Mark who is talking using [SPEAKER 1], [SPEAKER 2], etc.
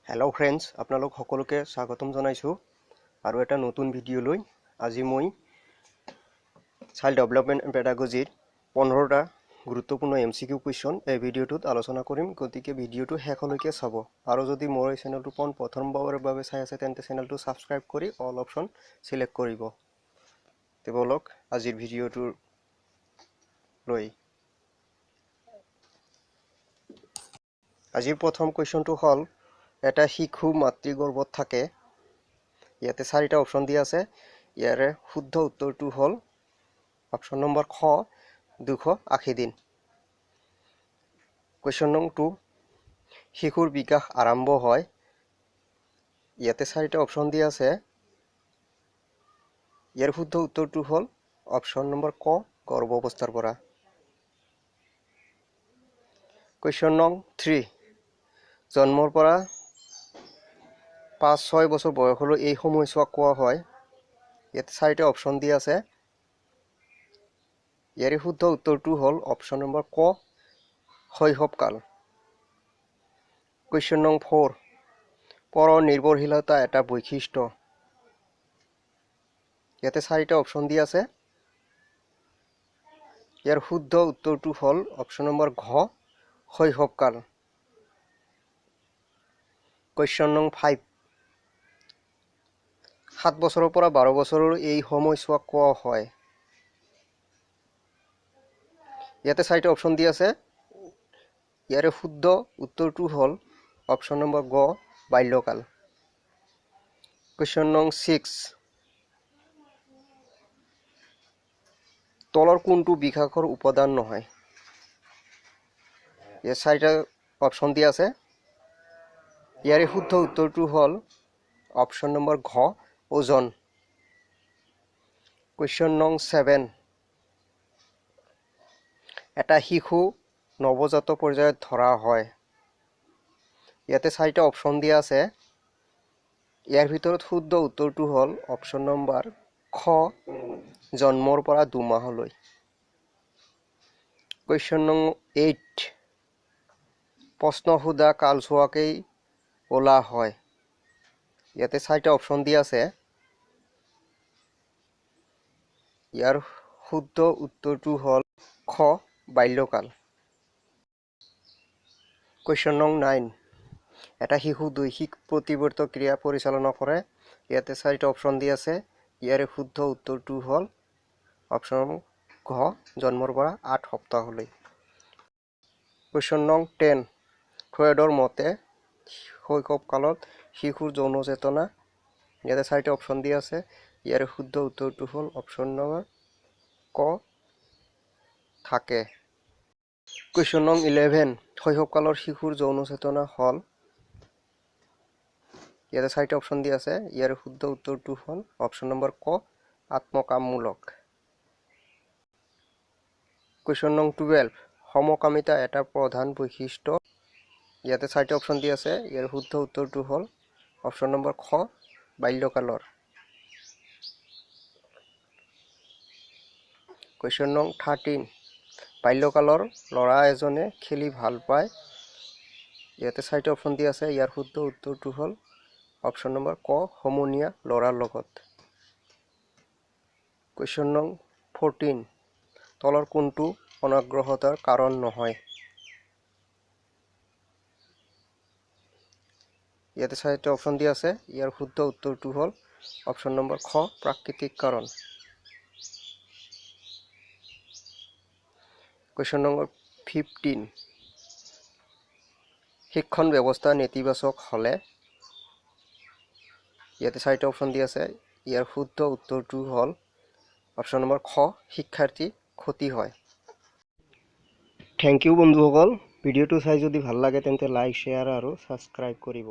[SPEAKER 1] Hello' friends, আপোনালোক সকলোকে স্বাগতম জনাইছোঁ আৰু এটা নতুন ভিডিঅ'লৈ। আজি মই চাইল্ড ডেভেলপমেণ্ট এণ্ড পেডাগজিৰ 15টা গুৰুত্বপূৰ্ণ এমচিকিউ কুৱেশ্যন এই ভিডিঅ'টোত আলোচনা কৰিম। গতিকে ভিডিঅ'টো শেষলৈকে চাব আৰু যদি মোৰ এই চেনেলটো পোন প্ৰথমবাৰৰ বাবে চাই আছে, তেন্তে চেনেলটো ছাবস্ক্ৰাইব কৰি অল অপশ্যন চিলেক্ট কৰিব। তে ব'লক আজিৰ ভিডিঅ'টোৰ লৈ। আজিৰ প্ৰথম কুৱেশ্যনটো হ'ল, এটা শিশু মাতৃগৰ্ভত থাকে। ইয়াতে চাৰিটা অপশ্যন দিয়া আছে। ইয়াৰে শুদ্ধ উত্তৰটো হ'ল অপশ্যন নম্বৰ খ, 280 দিন। কুৱেশ্যন নং 2, শিশুৰ বিকাশ আৰম্ভ হয়। ইয়াতে চাৰিটা অপশ্যন দিয়া আছে। ইয়াৰ শুদ্ধ উত্তৰটো হ'ল অপশ্যন নম্বৰ ক, গৰ্ভ অৱস্থাৰ পৰা। কুৱেশ্যন নং 3, জন্মৰ পৰা 5-6 বছৰ বয়সলৈ এই সময়ছোৱাক কোৱা হয়। ইয়াত চাৰিটা অপশ্যন দিয়া আছে। ইয়াৰে শুদ্ধ উত্তৰটো হ'ল অপশ্যন নম্বৰ ক, শৈশৱকাল। কুৱেশ্যন নং 4, পৰ নিৰ্ভৰশীলতা এটা বৈশিষ্ট্য। ইয়াতে চাৰিটা অপশ্যন দিয়া আছে। ইয়াৰ শুদ্ধ উত্তৰটো হ'ল অপশ্যন নম্বৰ ঘ, শৈশৱকাল। কুৱেশ্যন নং 5, 7 বছৰৰ পৰা 12 বছৰৰ এই সময়ছোৱাক কোৱা হয়। ইয়াতে চাৰিটা অপশ্যন দি আছে। ইয়াৰে শুদ্ধ উত্তৰটো হ'ল অপশ্যন নম্বৰ গ, বাল্যকাল। কুৱেশ্যন নং 6, তলৰ কোনটো বিকাশৰ উপাদান নহয়? ইয়াত চাৰিটা অপশ্যন দি আছে। ইয়াৰে শুদ্ধ উত্তৰটো হ'ল অপশ্যন নম্বৰ ঘ, ওজন। কুৱেশ্যন নং 7, এটা শিশু নৱজাত পৰ্যায়ত ধৰা হয়। ইয়াতে চাৰিটা অপশ্যন দিয়া আছে। ইয়াৰ ভিতৰত শুদ্ধ উত্তৰটো হ'ল অপশ্যন নম্বৰ খ, জন্মৰ পৰা 2 মাহলৈ। কুৱেশ্যন নং 8, প্ৰশ্ন সোধা কালচোৱাকেই বোলা হয়। ইয়াতে চাৰিটা অপশ্যন দিয়া আছে। ইয়াৰ শুদ্ধ উত্তৰটো হ'ল খ, বাল্যকাল। কুৱেশ্যন নং 9, এটা শিশু দৈহিক প্ৰতিৱৰ্ত ক্ৰিয়া পৰিচালনা কৰে। ইয়াতে চাৰিটা অপশ্যন দি আছে। ইয়াৰে শুদ্ধ উত্তৰটো হ'ল অপশ্যন ঘ, জন্মৰ পৰা 8 সপ্তাহলৈ। কুৱেশ্যন নং 10, ফ্ৰয়েডৰ মতে শৈশৱকালত শিশুৰ যৌন চেতনা। ইয়াতে চাৰিটা অপশ্যন দি আছে। ইয়াৰে শুদ্ধ উত্তৰটো হ'ল অপশ্যন নম্বৰ ক, থাকে। কুৱেশ্যন নং 11, শৈশৱকালৰ শিশুৰ যৌন চেতনা হ'ল। ইয়াতে চাৰিটা অপশ্যন দি আছে। ইয়াৰ শুদ্ধ উত্তৰটো হ'ল অপশ্যন নম্বৰ ক, আত্মকামমূলক। কুৱেশ্যন নং 12, সমকামিতা এটা প্ৰধান বৈশিষ্ট্য। ইয়াতে চাৰিটা অপশ্যন দি আছে। ইয়াৰ শুদ্ধ উত্তৰটো হ'ল অপশ্যন নম্বৰ খ, বাল্যকালৰ। কুৱেশ্যন নং 13, বাল্যকালৰ ল'ৰা এজনে খেলি ভাল পায়। ইয়াতে চাৰিটা অপশ্যন দি আছে। ইয়াৰ শুদ্ধ উত্তৰটো হ'ল অপশ্যন নম্বৰ ক, সমনীয়া ল'ৰাৰ লগত। কুৱেশ্যন নং 14, তলৰ কোনটো অনাগ্ৰহতাৰ কাৰণ নহয়? ইয়াতে চাৰিটা অপশ্যন দি আছে। ইয়াৰ শুদ্ধ উত্তৰটো হ'ল অপশ্যন নম্বৰ খ, প্ৰাকৃতিক কাৰণ। কুৱেশ্যন নম্বৰ 15, শিক্ষণ ব্যৱস্থা নেতিবাচক হ'লে। ইয়াতে চাৰিটা অপশ্যন দি আছে। ইয়াৰ শুদ্ধ উত্তৰটো হ'ল অপশ্যন নম্বৰ খ, শিক্ষাৰ্থী ক্ষতি হয়। Thank U বন্ধুসকল। ভিডিঅ'টো চাই যদি ভাল লাগে, তেন্তে লাইক, শ্বেয়াৰ আৰু ছাবস্ক্ৰাইব কৰিব।